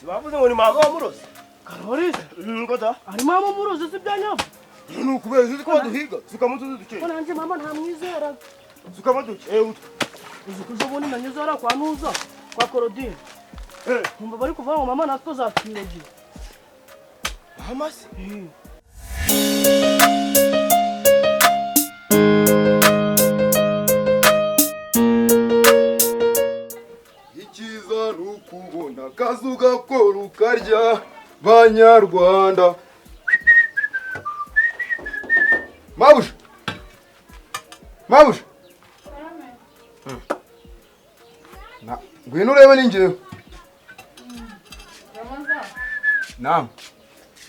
Bavuze ngo ni mama wamuroze. Karori Ngo da. Ari mama umurozi si bya nyabyo. Ni ukubera uzi ko baduhiga. Sukamo utuzi duke. Ko nanjye mama ntamwizera. Sukamo duke. Utwo. Uzi ko ejo bundi nanyuze hariya kwa Ntuza kwa Korodine. Nkumva bari kuvuga ngo mama natwe zatwibagiwe. Mama se? Icyiza ni ukubona akazi ugakora ukarya banyarwanda. Mabuja, mabuja, ngwino urebe ni njyewe. Naam.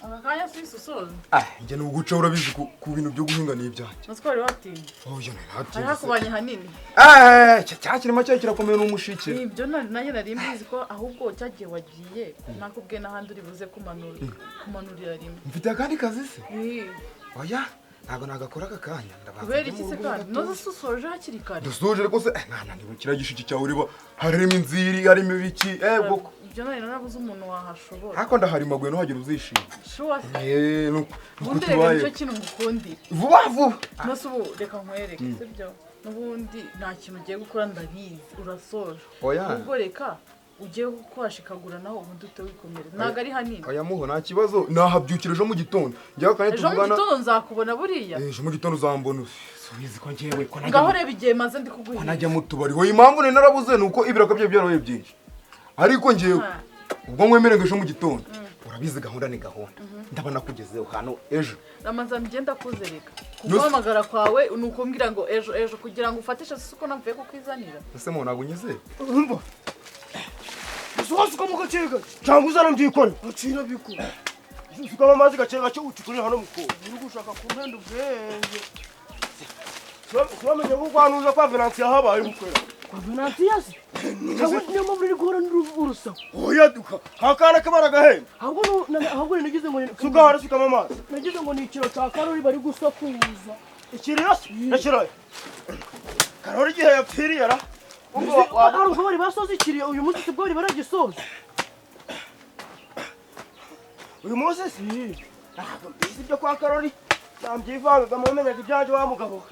Aka kanya si usoza. Ah, njye ni uguca urabizi ku bintu byo guhinga ni ibyanjye. Natwari watinze. Oh, yo naratinze. Hari hakubanye hanini. Eh, cyakirimo cyo kirakomeye n'umushike. Nibyo nanjye nari mbizi ko ahubwo cyagiye wagiye nakubwiye n'ahandi uri buze kumanurira rimwe. Mfite akandi kazi se? Oya, ntago nagakora aka kanya ndabanza. Kubera iki se kandi? Noze usoje hakiri kare. Ndasoje rwose nananiwe kiriya gishiki cyawe ureba harimo inziri harimo ibiki boko. Ibyo nari narabuze umuntu wahashobora. Ariko ndaharimaguye ntuhagire uzishima. Sure. Nuko ubundi tubaye. Nicyo kintu ngukundira. Vuba vuba. Nose ubu reka nkwereke sibyo? N'ubundi nta kintu ugiye gukora ndabizi urasoje. Ubwo reka ugiye kuhashikagura naho ubundi ute wikomereza. Ntago ari hanini. Oya muho nta kibazo nahabyukira ejo mu gitondo. Njya kanya tuvugana. Ejo mu gitondo nzakubona buriya. Ejo mu gitondo uzambona. Subizi ko njyewe ko najya. Ngaho reba igihe maze ndi kuguhiga. Ko najya mu tubari. Hoye impamvu nari narabuze nuko ibiraka bye byarabaye byinshi. Ariko njyewe ubwo nkwemereye ejo mu gitondo urabizi gahunda ni gahunda ndabona kugezeho hano ejo. Ramazan ngenda kuzereka kuguhamagara kwawe nuko mbwira ngo ejo ejo kugira ngo ufatishe suko namvuye kukwizanira. Ese mu ntago unyizeye? Urumva suka mu gacega cyangwa uzana mbyikore Acira biko. Sukamo amazi gacega cyo ucukurira hano muko. Uri gushaka kumpenda ubwenge. Swamenye ko kwanuza kwa Venantia habaye ubukwera. Kwa Venantia se? Cyangwa niyo mpamvu uri guhora n'urusaku. Oya duka. Hakana kabara gahembe. Ahubwo nagize ngo suka hara sukamo amazi. Nagize ngo ni ikiro cya Karori bari gusakuza. Ikiriro se? Nakiraye. Karori igihe yapfiriye ra. Ubwo bari basoze ikiriyo uyu munsi sibwo bari baragisoza. Uyu munsi se? Ntabwo mbizi ibyo kwa Karori. Nambyivanga mumenyaga ibyanjye wa mugabo.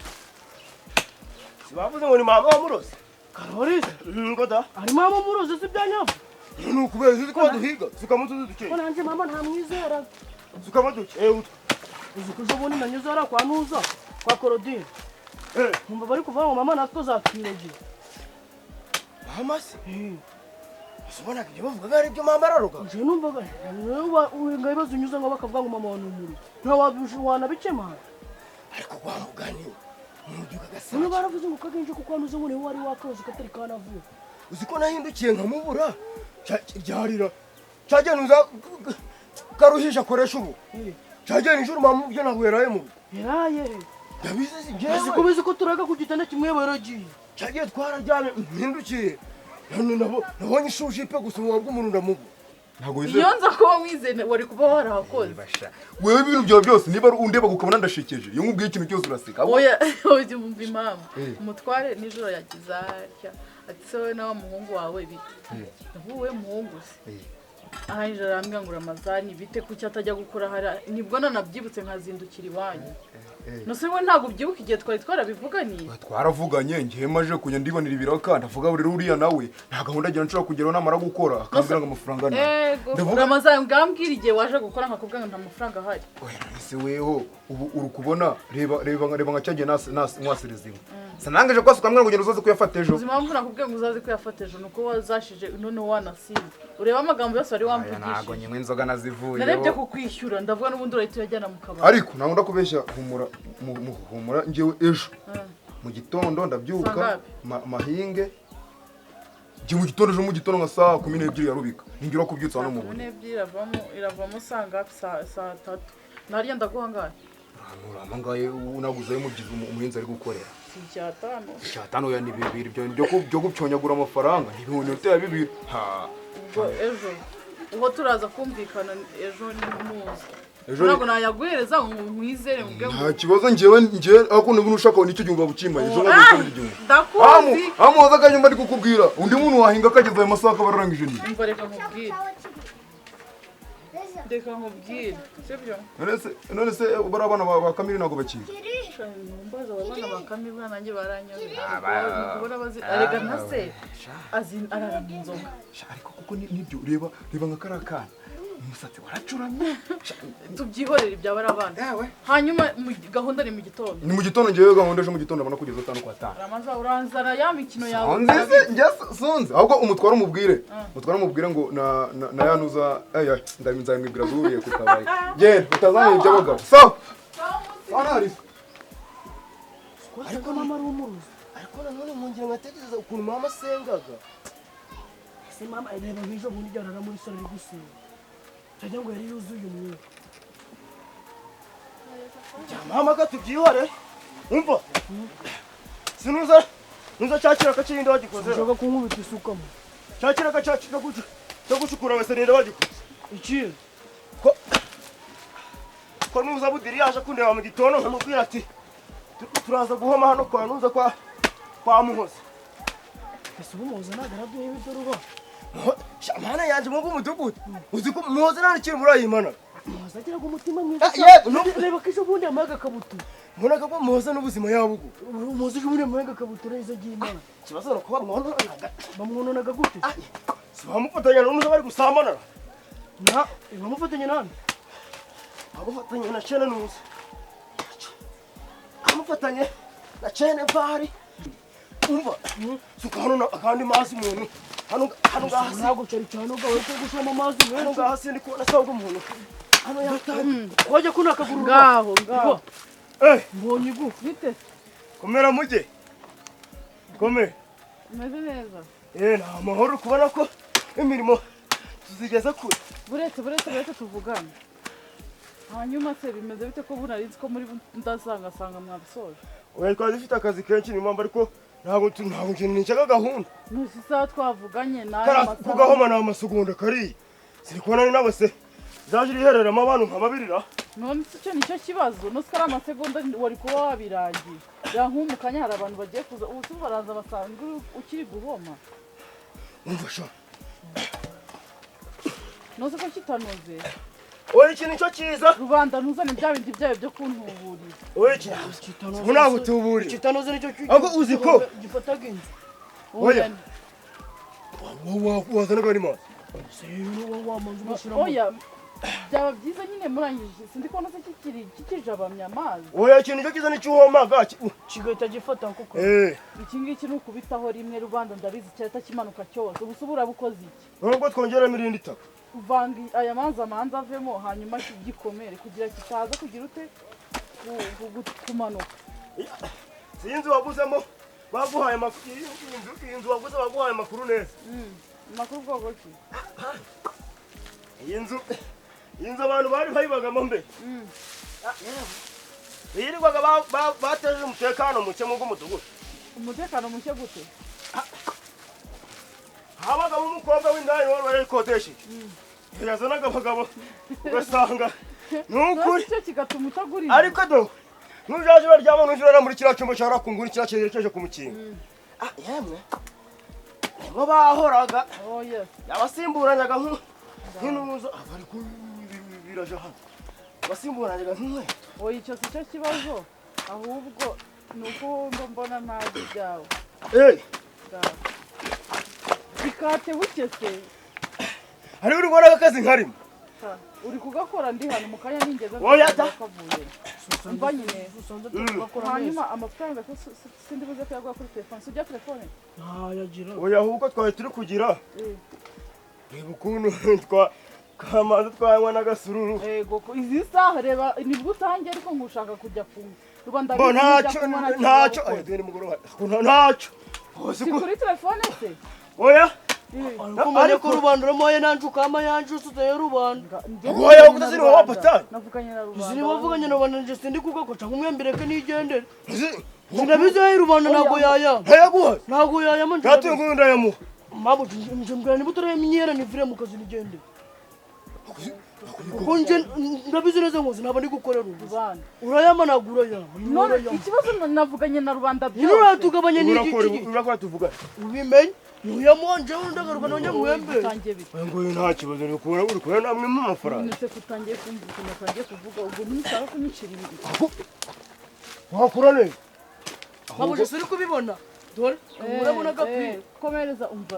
Bavuze ngo ni mama wamuroze. Karori Ngo da. Ari mama umurozi si bya nyabyo. Ni ukubera uzi ko baduhiga. Sukamo utuzi duke. Ko nanjye mama ntamwizera. Sukamo duke. Utwo. Uzi ko ejo bundi nanyuze hariya kwa Ntuza kwa Korodine. Nkumva bari kuvuga ngo mama natwe zatwibagiwe. Mama se? Ubonaga ibyo bavugaga ari byo mama araroga? Njye numvaga ngo ibibazo unyuze ngo bakavuga ngo mama ni umuriro. Nta wanabikemura. Ariko wa mugani None baravuze ngo kagenje kuko wanuze ngo niwe wari wakoze katari kanavuka. Uzi ko nahindukiye nkamubura ryarira. Cyagenuza karuhisha akoresha ubu. Cyagena injuru mama ubyo ntabwo yaraye mu rugo. Yaraye. Ndabizi si njyewe. Uzi ko bizi ko turaga ku gitanda kimwe baragiye. Cyagiye twararyamye mpindukiye. None nabonye ishuje ipe gusa ubu bw'umuntu ndamubura. Ntago wizeye. Iyo nza kuba mwizeye wari kuba warahakoze. Wewe ibintu byawe byose niba undeba gukabona ndashekeje. Iyo nkubwiye ikintu cyose uraseka. Oya, ujye umva impamvu. Umutware nijoro yagize atya. Ati se wowe nawe muhungu wawe bite? Ndavuwe muhungu se. Aha nijoro arambwira ngo Ramazani bite kuki atajya gukora hara nibwo nanabyibutse nkazindukira iwanyu. Nose we ntago ubyibuka igihe twari twarabivuganiye. Twaravuganye ngiye maje kujya ndibonera ibiraka ndavuga buri ruriya nawe nta gahunda agira nshobora kugeraho namara gukora akambwira ngo amafaranga ni. Yego Ramazani ngambwira igihe waje gukora nkakubwira ngo nta mafaranga ahari. Oya nese weho ubu uri kubona reba reba reba nka cyagiye nas nwaserezima. Sanangeje kwasuka mwana kugenda uzaze kuyafata ejo. Uzi impamvu nakubwiye ngo uzaze kuyafata ejo nuko wazashije none wanasinze. Ureba amagambo yose wari wamvugishije. Ntago nyimwe inzoga nazivuye. Narebye kukwishyura ndavuga n'ubundi urahita uyajyana mu kabari. Ariko ntabwo ndakubeshya humura humura njyewe ejo mu gitondo ndabyuka mahinge njye mu gitondo ejo mu gitondo nka saa 12 ya rubika ningira kubyutsa hano mu buriri. 12 iravamo sanga saa 3 narya ndaguhangaye. Urampangaye unaguzayo mubyizi umuhinzi ari gukorera. Si icyatanu. Icyatanu ya ni bibiri byo gupyonyagura amafaranga ni ibihumbi ya bibiri. Ha. Ubwo ejo ubwo turaza kumvikana ejo ni muzi. Ntabwo nayaguhereza ngo nkwizere mubwe ngo nta kibazo njyewe ako nubwo ushaka nicyo gihe ubukimba ejo ntabwo ikindi gihe. Ndakuzi. Amuza akanyumba ndi kukubwira undi muntu wahinga akageza ayo masaha akaba ararangije ni. Umva reka nkubwire. Reka nkubwire sibyo? None se bari abana ba Kamiri ntabwo bakiga? Mbaza abana ba Kamiri bwana nanjye baranyobeye. Kubona bazi arega nka se azi arara mu nzoga. Ariko kuko nibyo reba nka kariya kana umusatsi waracuramye. Tubyihorere ibyaba ari abana. Hanyuma gahunda ni mu gitondo. Ni mu gitondo ngewe gahunda ejo mu gitondo ndabona kugeza 5 kwa 5. Ramaza uranzara ya mikino yawe. Sonze njye sonze ahubwo umutwara umubwire. Umutwara umubwire ngo na yanuza aya ndabinzamwibwira zuriye ku kabari. Genda utazanye iby'abagabo. So. Sana. Ariko mama ari umuruzi. Ariko nanone mwongera nkatekereza ukuntu mama asengaga. Ese mama reba nk'ejo bundi yarara muri salo ari gusenga. Cyangwa ngo yari yuzuye umwuka. Mama katubyihore. Umva. Sinuza nuza cyakira kacindi wagikoze. Ushaka kunkubita isukamo. Cyakira kacakira cyo gucukura wese ninde wagikoze. Iki? Ko nuza budiri yaje kundeba mu gitondo nkamubwira ati turaza guhoma hano kwa nuza kwa Muhoza. Ese Muhoza nagaraduye ibidoruba. Mana yanje mu mudugudu. Uzi ko Muhoza nta kintu murayimana. Muhoza agira umutima mwiza. Reba ko ejo bundi amaga kabutura. Mbona ko Muhoza n'ubuzima yabugu. Muhoza ejo bundi amaga kabutura izagiye Imana. Ikibazo no kuba bamwononaga. Bamwononaga gute? Si bamufatanya n'uza bari gusamana. Na bamufatanya nande? Bamufatanya na Chene nuza. Amufatanye na Chene bari. Umva. Suka hano akandi mazi muntu. Hano hasi ntabwo cyari cyane ugawe ko gushoma amazi hano hasi ndi kubona sabwo umuntu hano yatanye wajya kunakaguru ngaho ngaho mbonye igu bite komera mujye komera meze neza nta mahoro kubona ko imirimo tuzigeza kure buretse tuvugane hanyuma se bimeze bite ko bunari nzi ko muri ndasanga mwabisoje. Oya twari dufite akazi kenshi ni mpamvu ariko ntabwo nshaka gahunda. Nusi isaha twavuganye nayo kugahoma ni amasegonda kariya siri kubona ni nabose zaje irihereramo abantu nka babirira. None se icyo nicyo kibazo nusi ari amasegonda wari kuba wabirangiye ya nk'umu kanya hari abantu bagiye kuza ubu se baraza basanga ukiri guhoma. Umva sha nose ko kitanoze. Oya iki nicyo cyiza rubanda ntuzane bya bindi byayo byo kuntuburira. Oya iki ntabwo tuburira kitanoze nicyo ahubwo uzi ko gifataga inzu. Oya wazanaga ari mazi. Oya byaba byiza nyine murangije sindi kubona se kikijabamye amazi. Oya iki nicyo cyiza nicyo uhomaga kigahita gifata kuko iki ngiki ni ukubitaho rimwe rubanda ndabizi cyahita kimanuka cyose. Ubu se urabukoze iki? Nubwo twongeramo irindi taka uvanga aya manzi amanza avemo hanyuma kigikomere kugira kitaza kugira ute kumanuka. Si inzu waguzemo baguhaye amakuru, inzu waguze baguhaye amakuru neza. Amakuru bwoko ki? Iyi nzu abantu bari bayibagamo mbere. Yirirwaga bateje umutekano muke mu mudugudu. Umutekano muke gute? Habagamo umukobwa w'indaya wari warikodesheje. Yazanaga abagabo ugasanga ni ukuri. Icyo kigatuma utagurira. Ariko do nujaje baryama nujurara muri kiriya cyumba cyara kungura kiriya cyerekeje ku mukingo. Yemwe nibo bahoraga. Oh yes. Yabasimburanyaga nk'inuza bari biraje hano. Basimburanyaga nk'inkwe. Oya icyo si cyo kibazo ahubwo ni uko mbona ntazi ibyawe. Bikate buke se. Hari uri kubona akazi nkarimo. Uri kugakora ndi hano mu kanya ningeza. Oya da. Umva nyine hanyuma amafaranga sindi buze kuyaguha kuri telefone. Sujya telefone? Ntayagira. Oya ahubwo twari turi kugira. Reba ukuntu twamaze twanywa n'agasururu. Yego izi saha reba nibwo utangiye ariko ngushaka kujya kunywa. Rubanda ntacyo ntacyo. Ayo deni mugoroba ntacyo. Si kuri telefone se? Oya. Ariko rubanda uramuhaye nanje ukama yanje usutaye rubanda. Oya utazini wapatana. Navuganye na rubanda. Izini wavuganye na rubanda nje sindi kugakoca nkumwembireke nigendere. Sinabizi ayi rubanda ntago yaya. Ntayaguha. Ntago yaya manje. Gatuye ngunda yamuha. Mabo nje mbwira niba utaramenyera nivire mu kazi nigendere. Kuko nje ndabizi neza ngo ntabwo ndi gukorera ubu. Urayamanagura ya. None ikibazo navuganye na rubanda byose. Uratugabanye n'iki? Urakora tuvuga. Ubimenye. Uyamonje ndagaruka nonye muhembe. Ngo uyu nta kibazo uri kubona uri kubona namwe mu mafaranga. None se kutangiye kumva ukuntu atangiye kuvuga ubwo ntushaka kunyicira ibiri. Wakura neza. Ntabwo uri kubibona. Dore urabona gapira. Komereza umva.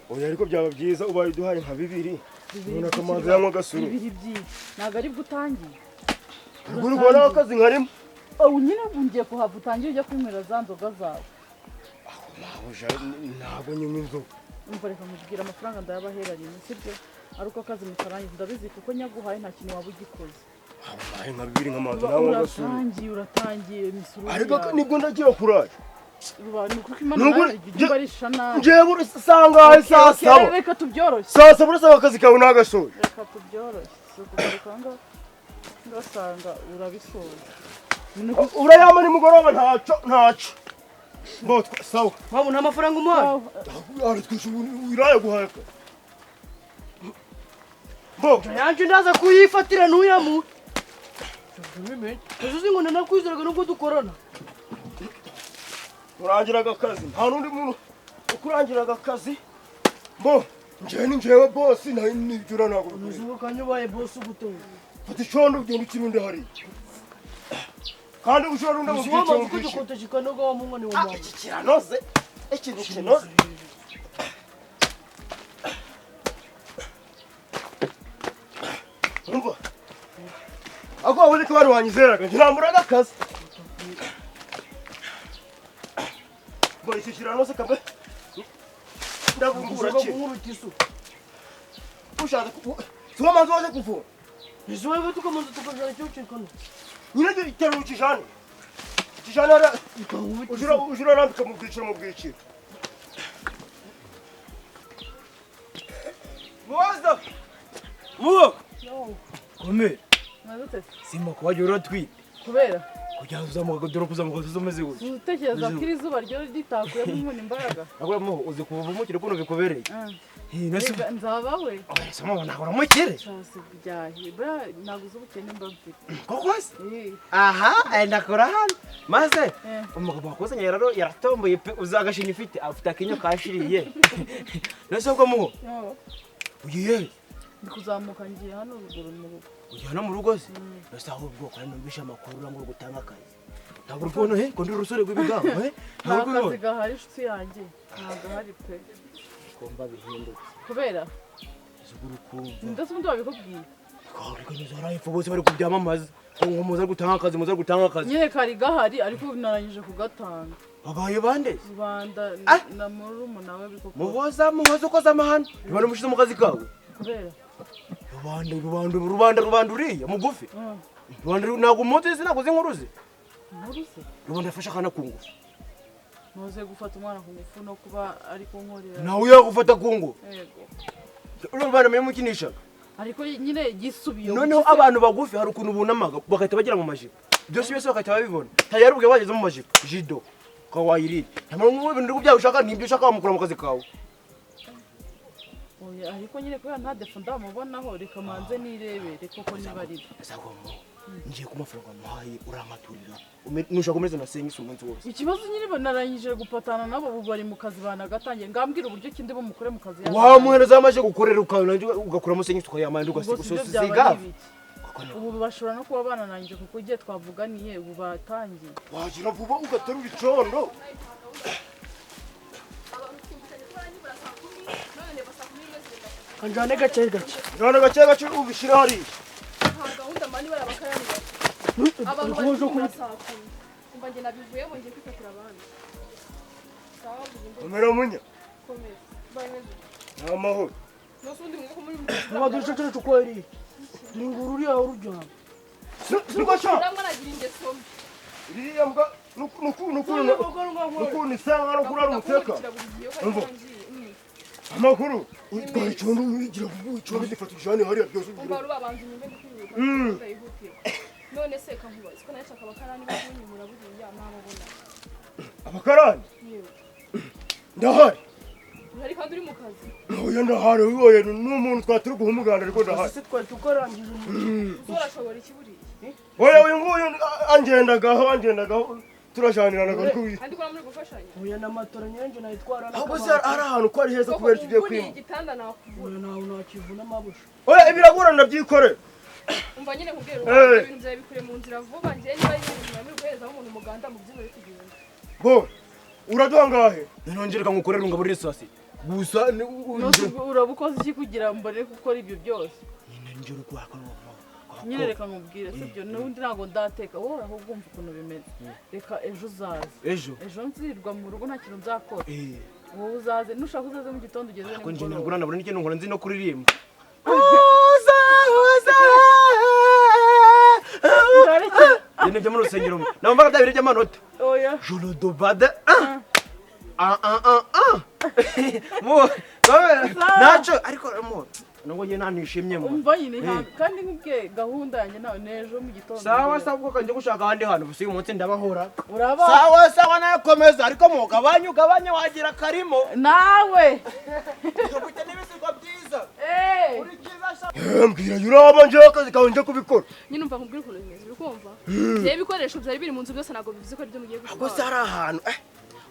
Oya ariko byaba byiza ubaye uduhaye nka bibiri. Umuntu akamanza yanywa agasuru. Bibiri byiza. Ntabwo ari bwo utangiye. Uri kubona akazi nkarimo. Ubu nyine ngiye kuhava utangiye ujya kwinywera za nzoga zawe. Ntabwo nywa inzoga. Umva reka nkubwire amafaranga ndayabahera rimwe sibyo? Ariko akazi mutarangiza ndabizi kuko nyaguhaye nta kintu waba ugikoze. Abaye nka bibiri nk'amazi nawe agasuru. Uratangiye imisuru. Ariko nibwo ndagira kuraje. Njyewe usanga saa saba. Reka tubyoroshye. Saa saba urasanga akazi kawe nagasoje. Reka tubyoroshye. Sukugaruka ngasanga urabisoje. Urayama nimugoroba ntacyo. Ngo sawa. Mama nta mafaranga umuhaye. Aratwisha irayaguhaye. Bo yanje ndaza kuyifatira nuyamu. Tubimenye. Uzi ngo nanakwizeraga nubwo dukorana. Urangiraga akazi nta nundi muntu ukurangiraga akazi. Bo njye ni njyewe boss nayo nijura ntabwo uzuko kanyubaye boss ugutunga. Fata icondo ugenda ukirunde hari. Kandi ushobora runda mu bwiciro bwiciro wa mungu ni wa mama. Iki kiranoze iki ni kinoze. Umva. Ako wabuze ko bari wanyizeraga ntiramburaga akazi. Bo iki kiranoze kabe. Ndavumbura ki. Ushaka tuba manzi waje kuvura. Nizo tukamanza tukajana cyo cekano. Nyine gitero ukijana. Kijana ara ujura rambika mu bwiciro. Muwaza. Muwo. Komera. Mazute. Sima kwaje uratwite. Kubera kujya uzamuka dore kuzamuka tuzomeze gutya. Utekereza ko iri zuba ryo ritakuyemo umuntu imbaraga. Akora muho uzi kuva umukire kuno bikubereye. Nzaba we. Oya sama nahora mukire. Cyose byahi. Bra naguze ubukene mba mfite. Koko se? Aha, ndakora hano. Maze umugabo wakozanye rero yaratomboye pe uzagashinya ufite afite akinyo kashiriye. Nase ubwo muho. Ugiye? Ndikuzamuka ngiye hano ruguru mu rugo. Ugiye hano mu rugo se? Nase ahubwo kandi numvisha amakuru ngo gutanga akazi. Ntabwo urubona he? Ko ndi urusore rw'ibigango he? Ntabwo akazi gahari inshuti yanjye. Ntabwo gahari pe. Kumba bihindutse. Kubera? Zugurukumva. Ndetse undi wabikubwiye. Ariko nizara ifu bose bari kubyamamaza. Ngo muza gutanga akazi, muza gutanga akazi. Nyine kari gahari ariko narangije kugatanga. Bagaye bande? Rubanda na murumuna we biko. Muhoza ukoza amahano. Rubanda mushize mu kazi kawe. Kubera? Rubanda uriya mugufi. Rubanda ntabwo umunsi sinakoze inkuruzi. Nkuruzi? Rubanda afasha akana ku ngufu. Muze gufata umwana ku ngufu no kuba ari kunkorera. Nawe yagufata ku ngufu. Yego. Rubanda mukinishaga. Ariko nyine gisubiye. Noneho abantu bagufi hari ukuntu bunamaga bagahita bagera mu majipo. Byose byose bagahita babibona. Tayari ubwe bageze mu majipo. Jido. Kwa wayirira. Ntamara ngo ibintu byawe ushaka nibyo ushaka wamukura mu kazi kawe. Oya ariko nyine kubera nta defo ndamubonaho reka manze nirebere koko niba ari. Azagomba. Ngiye ku mafaranga muhaye urankaturira. Nushaka kumeza na sengisa umunsi wose. Ikibazo nyine banarangije gupatana nabo ubu bari mu kazi banagatangiye ngambwira uburyo kindi bumukure mu kazi. Wamuhereza amaje gukorera ugakuramo sengisa ukayamanda ugasiga. Ubu bashobora no kuba bananangije kuko igihe twavuganiye ubu batangiye. Wagira vuba ugaterura icondo. Kanjane gace gace. Kanjane gace gace ubishira hari. Gahunda mani barabakarani. Abantu bari kumva nge nabivuye ngo ngiye kwifatira abandi. Sawa Komera munya. Komera. Bayimeze. Amahoro. Nosundi mwe ko muri Abadusha cyo kweri. Ni nguru uri aho urujyana. Nuko sha. Ndamwaragira ingeso mbi. Iriya mbwa nuku nisanga no kurara umuteka. Umva. Amakuru utwaye icondo ugira vuba icondo gifata ijane hariya byose ugira. Umva rubabanza unyumve ndikwiruka ndayihutira. None se kankubaza ko nashaka abakarani bakunyimura buriya nababona. Abakarani? Yego. Ndahari. Urari kandi uri mu kazi. Oya ndahari oya n'umuntu twaturi guha umuganda ariko ndahari. Ese twari tukarangije uzorashobora iki buriya? Oya uyu nguyu angendagaho turajaniranaga ariko kandi ko muri gufashanya. Oya na matora nyenje nayitwara na. Ahubwo se ari ahantu ko ari heza kubera icyo ugiye kwima. Igitanda nakuvuna. Nawe nakivuna mabusha. Oya ibiragura ndabyikore. Umva nyine kubwira ibintu byawe bikure mu nzira vuba nje niba ibintu muri guhereza umuntu umuganda mu byimure tugenda. Bo uraduha ngahe? Nongereka ngukorera ungaburire sasi. Gusa urabukoze iki kugira mbone gukora ibyo byose? Nyine nje uri kwaka nyine reka nkubwire sibyo n'ubundi ntabwo ndateka wowe ahubwo umva ukuntu bimeze. Reka ejo uzaze. Ejo nzirwa mu rugo nta kintu nzakora. Wowe uzaze nushaka uzaze mu gitondo ugeze nimugoroba. Ariko nje ntabwo nabona n'ikintu nkora nzi no kuririmba. Uza uza Yene byo mu rusengero nambaga bya biri by'amanota. Oya. Jolo dobade ah ah ah ah. Mo nacho ariko mo nubwo nge ntanishimye mo. Umva nyine kandi nkubwiye gahunda yanjye nawe n'ejo mu gitondo. Sawa sawa ubwo kanje gushaka ahandi hantu gusa uyu munsi ndabahora. Uraba. Sawa sawa nakomeza ariko mo gabanya ugabanye wagira karimo. Nawe. Ufite n'ibisigo byiza. Uri byiza sha. Mbwira yuraba nje akazi kawe nje kubikora. Nyine umva nkubwira ukuntu bimeze uri kumva? Bye ibikoresho byari biri mu nzu byose ntabwo bivuze ko ari byo mugiye gutwara. Ahubwo se ari ahantu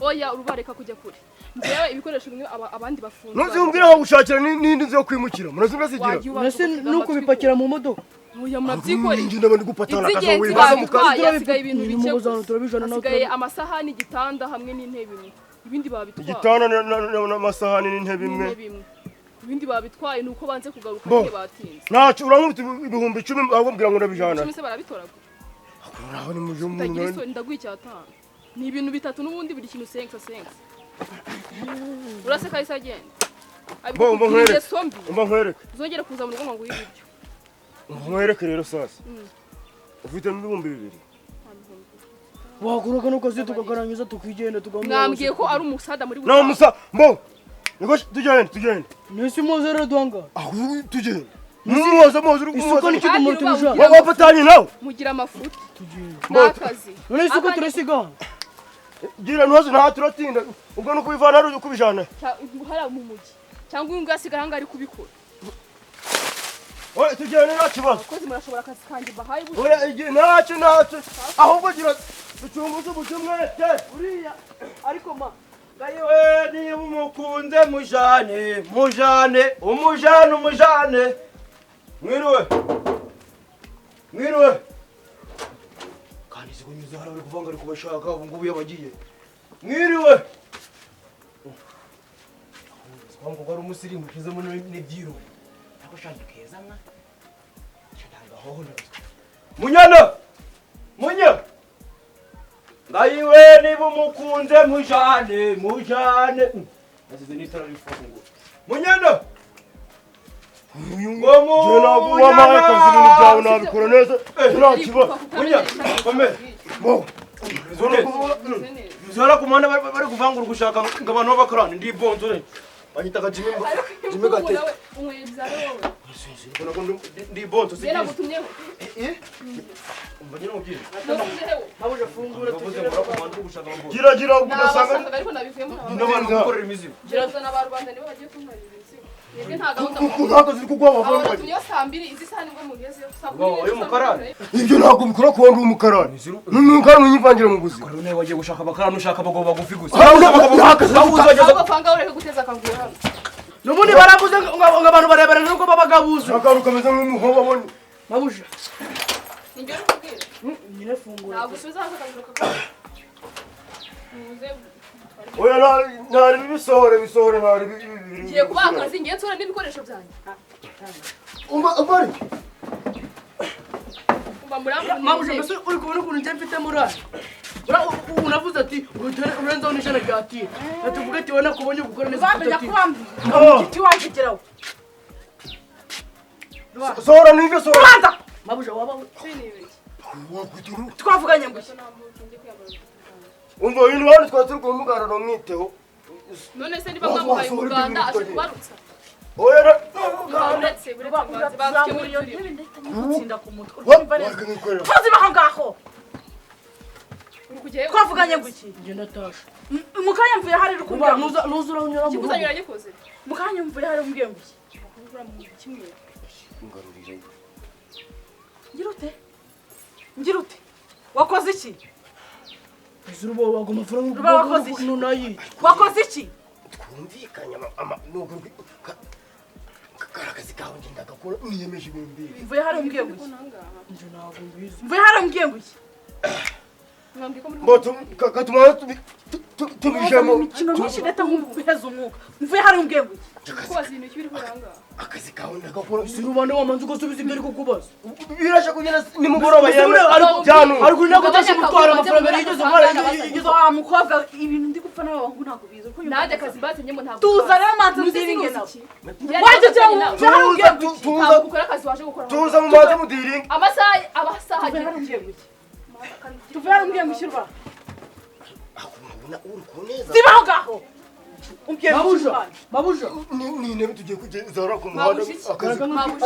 Oya urubareka kujya kure. Njyewe ibikoresho bimwe abandi bafunze. Ntuzi umbwira aho gushakira n'indi nzu yo kwimukira. Murazi murasigira. Nese nuko bipakira mu modoka. Oya murabyikore. Njye ndabandi gupatana akazo wibaza mu kazi. Hasigaye ibintu bike. Hasigaye amasahani, igitanda hamwe n'intebe imwe. Ibindi babitwaye. Igitanda n'amasahani n'intebe imwe. Ibindi babitwaye nuko banze kugaruka nke batinze. Nacu urankubita 10,000 ahubwo mbwira ngo ndabijana. 10 se barabitoragura. Akuraho ni muje umuntu. Ndaguha 5. Ni ibintu bitatu n'ubundi buri kintu senga senga. Uraseka isagenda. Bo nkwereke. Umva nkwereke. Uzongera kuza mu rugo ngo nguhe ibiryo. Nkwereke rero sasa. Ufite 2,000. Wakuruka nuko zi tukagaranyuza tukigenda tugamwe. Mwambwiye ko ari umusada muri No musa mbo. Niko tugende. Nisi mozero dwanga. Aho tugende. Mumoza moza uri isuko ni kitu muri tuja. Wafatanye nawe. Mugira amafuti. Tugende. Nakazi. None isuko turasiga. Gira ntuzi nta turatinda ubwo nuko bivana ari ukubijana. Hara mu mugi. Cyangwa uyu ngasigara hanga ari kubikora. Oya tugende nta kibazo. Abakozi murashobora akazi kanjye bahaye ubu. Oya ntacyo ahubwo gira ducunguze ubutumwete. Uriya ariko ma Gayiwe niba umukunze mujane mujane umujane umujane. Mwiriwe. Mwiriwe. Kandi zikunyuze hara bari kuvanga ari kubashaka ubu ngubu yabagiye. Mwiriwe. Kwangu kwari umusirimu ushizemo n'ibyiro. Ariko shandi keza mwa. Shandanga hoho ndabizwa. Munyana. Munya. Ngayiwe niba umukunze mujane mujane. Nasize n'itara rifunguye. Munyana. Ngomu wampaye akazi ibintu byawe nabikora neza nta kibazo. Munya. Komera. Bo. Zara ku muhanda bari kuvangura gushaka ngo abantu b'abakarani ndi bonzore. Banyitaga Jimmy Jimmy Gate. Unyweye byaro wowe. Ndi bonzo si. Yera gutumyeho. Umva nyine mubwire. Mabuje fungura tugere ku muhanda gushaka ngo. Gira gira udasanga ariko nabivuyemo n'abantu gukorera imizigo. Gira zana ba rubanda nibo bagiye kuntwarira imizigo. Yebwe nta gahunda. Ntabwo ziri kugwa abavanga. Niyo saa 2 izi saha nibwo mugezeyo. Saa 10. Oyo mukarani. Ibyo ntabwo bikora kuba ndi umukarani. N'umukarani unyivangira mu buzima. Karone wagiye gushaka abakarani ushaka abagabo bagufi gusa. Ahubwo fanga ureke guteza akavuyo hano. Nubundi baravuze ngo abantu barebare nuko babagabuze. Akaru kameze nk'umuhobo abone. Mabuje. Nibyo uri kubwira. Nyine fungura. Ntabwo usubiza hasi akavuyo kakaba. Muze. Oya ntari bisohore bisohore ntari. Ngiye kubaha akazi ngiye nsora n'ibikoresho byanjye. Umva umva. Mabuje mbese uri kubona ukuntu njye mfite morale. Unavuze ati urenzaho n'ijana rya tire. Atuvuga ati wana kubonye gukora neza. Uzamenya kubamba. Igiti wangigeraho. Sohora n'ibyo sohora. Banza. Mabuje waba twavuganye ngo umva ibintu hano twari turi kumugarura mwiteho. None se niba mwamuhaye umuganda aje kubarutsa. Oya uretse uretse banze iyo ntebe ndahita nyigutsinda ku mutwe. Urumva neza. Tuzi baho ngaho. Uri kujya he? Twavuganye ngo iki? Njye ndatashe. Mu kanya mvuye hari uri kumbwira ngo Nuza uranyura mu rugo. Ikikuzanye uragikoze. Mu kanya mvuye hari umbwiye ngo iki? Kimwe. Ngarurire. Ngira ute? Ngira ute? Wakoze iki? Izuba wago amafaranga Ruba wakoze iki? Nunayi. Wakoze iki? Twumvikanye ama nuko karakazi kawe ngenda gakora niyemeje ibintu bibi. Mvuye hari umbwiye ngo iki? Njye ntabwo mbizi. Mvuye hari umbwiye ngo iki? Mbo katuma tubijemo. Imikino myinshi ndeta nkumva umwuka. Mvuye hari umbwiye ngo iki? Kubaza ibintu biri kuranga. Akazi kawe ndagakora. Rubanda wamanze ugasubiza ibyo ari kukubaza. Birasha kugenda nimugoroba yewe byanu. Ariko nako tashimutwara amafaranga yigeze umara yigeze wa mukobwa ibintu ndi gupfa n'abahungu ntabwo bizi uko Nanjye akazi mbatemyemo ntabwo. Tuza rero manze nziringe nawe. Waje cyangwa tuza gukora akazi waje gukora. Tuza mu mazi mudiringe. Amasaha abasaha Tuve hari umbwiye ngo ishyurwa. Akubona uri kuneza. Zibaho ngaho. Umbwiye Mabuja, mabuja. Ni intebe tugiye kugezara ku muhanda.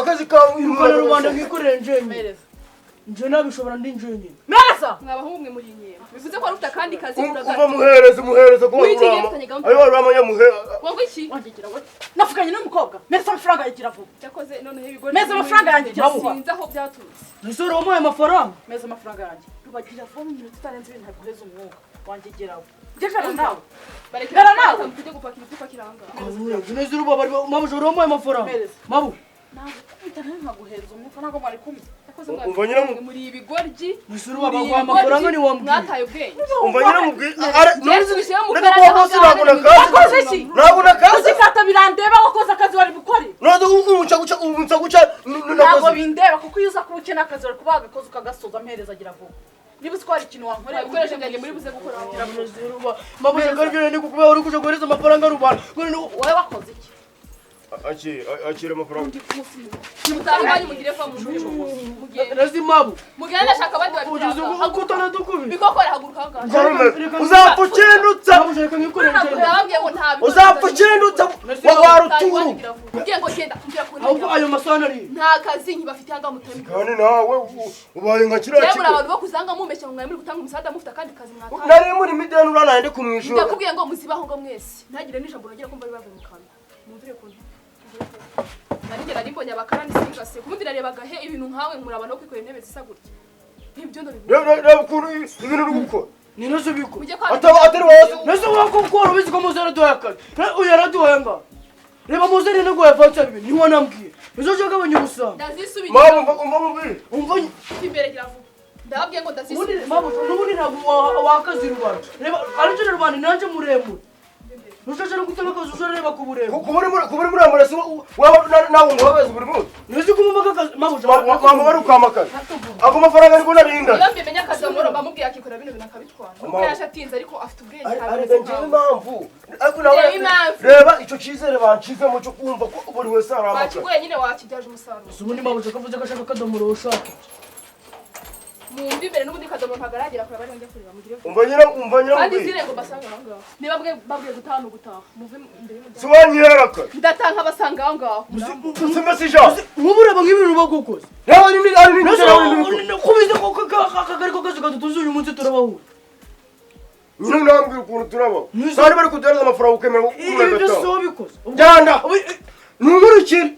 Akazi kawe irukana rubanda nkikorera njenye. Nje nabishobora ndi njenye. Mereza. Mwabahungu mwe muri nyema. Bivuze ko ari ufite akandi kazi uragata. Uva muhereza ko urama. Ayo urama nyamuhe. Wowe iki? Wangigira we. Nafukanye n'umukobwa. Mereza amafaranga yagira vuba. Yakoze noneho ibigori. Mereza amafaranga yanjye gira vuba. Sinzi aho byaturutse. Nisoro wamuhaye amafaranga. Mereza amafaranga yanjye. Rubagira vuba mu minota itarenze ibintu ntaguheza umwuka. Wangigira we. Ngekana nawe. Barekera nawe. Tujye gupakira ibyo upakira aha ngaha. Neza uruba bari mabuja wamuhaye amafaranga. Mabu. Nagukubita nkaguheza umwuka ntabwo mwari kumwe. Umva nyina muri ibigoryi. Nisoro baguha amafaranga ni wambwiye. Mwataye ubwenge. Umva nyina mubwiye. Wakoze iki? Nabona kazi. Uzikata birandeba wakoze akazi wari bukore. None umuca guca umuca guca ntabwo bindeba kuko iyo uza kuba ukena akazi wari kuba wagakoze ukagasoza ampereza agira vuba. Niba uzi ko hari ikintu wankorera ibikoresho byanjye muri buze gukora. Mabuja ngari ni kukuba uri kuja guhereza amafaranga rubanda. Wowe wakoze iki? Akira amafaranga. Nimutahe banyu mugire fa mu mugende. Razimabu. Mugende ndashaka abandi babitanga. Ujuze ukutana dukubi. Bikokora haguruka ahangaha. Uzapfa ukindutse. Mabuja reka nkikorere njenye. Ndababwiye ngo nta Uzapfa ukindutse wa ruturu. Ugiye ngo genda kugira ku Ahubwo ayo masana ari. Nta kazi nkibafite ahangaha mutari. Kandi nawe ubaye nka kiriya kigo. Muri abantu bo kuzanga mumeshya ngo mwari muri gutanga umusada mufite akandi kazi mwataye. Nari muri mideni uranaye ndi kumwishura. Ndakubwiye ngo muzibaho ngo mwese. Ntagire n'ijambo nongera kumva bibavuye mu kanwa. Mumvire ku Narigera nimbonye abakarani singase kubundi narebaga he ibintu nkawe muraba no kwikorera intebe zisa gutya. Nibyo ndabivuga. Reba ukuntu ibintu uri gukora. Ni nazo biko. Ataba atari wowe. Nazo wakukora ubizi ko muzera duhaye akazi. Uyu yaraduhaye nga. Reba muzera ni guhaye avance bibiri ni wanambwiye. Nizo jagabanya ubusambo. Ndazisubira. Mama umva mubiri. Umva imbere gira vuba. Ndababwiye ngo ndazisubira. Ubundi mama nubundi ntabwo wakazi rubanda. Reba arije rubanda nanje muremure. Nushaje no gutanga akazi uzareba ku buremure. Kuburi muri amaraso waba nawe nguhagaze buri munsi. Nizi kumumaka akazi mabuja mama bari ukamakaza. Ako mafaranga ariko narinda. Iyo mbimenya akazi amoro bamubwiye akikora bino bintu akabitwara. Nuko yaje atinze ariko afite ubwenge. Arega njyewe impamvu. Ariko nawe reba icyo cyizere bancizemo cyo kumva ko buri wese aramakaza. Bakiguye nyine wakibyaje umusaruro. Ubundi mabuja kavuze ko ashaka kadomoro ushaka. Mumbi imbere n'ubundi kadomoro ntagaragera kure bari njya kureba mugire. Umva nyina Kandi zire ngo basanga aho ngaho. Niba babwiye gutaha no gutaha. Muve imbere y'umuryango. Siwanyeraka. Ndatanga abasanga aho ngaho. Simesija. Nkubureba nk'ibintu bagukoze. Reba ni ari kubize ko akagari ko kazi kadutuze uyu munsi turabahura. Nyina nambwira ukuntu turabaho. Bari bari kuduhereza amafaranga ukemera Ibi byose wabikoze. Jyanda. Nunkurikire.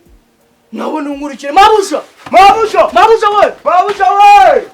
Nawe nunkurikire. Mabuja. Mabuja. Mabuja we. Mabuja we.